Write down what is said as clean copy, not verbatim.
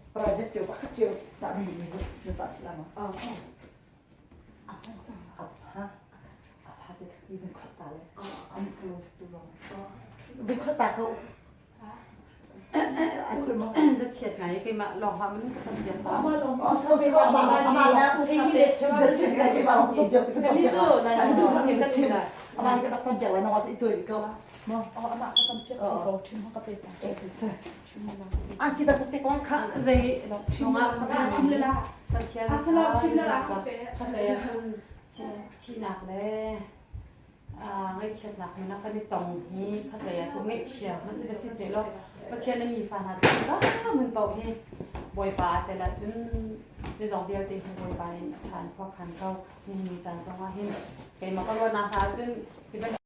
Private cio pakhat cio cah mi na cah chih la ma? Ha? A fa te i vun khot ta le. An tu tu long. Vun khot ta ko. Zachiat ngai keimah lawng hlah mun ka cam piak ta. Ni cu nai ka chim lai. Zei chungah Pathian thihnak le Ngaihchiatnak hmun ah kan i tong hi khatlei ah cun ngaihchia hmanh va si sehlaw Pathian a mi fa hna cu za mun paoh hi Bawipa aa tel ahcun mizong vialte hi Bawipa nih a ṭhan khua khan ko. Nihin ni caan zongah hin keimah ka ruahnak hna ahcun hi bantuk.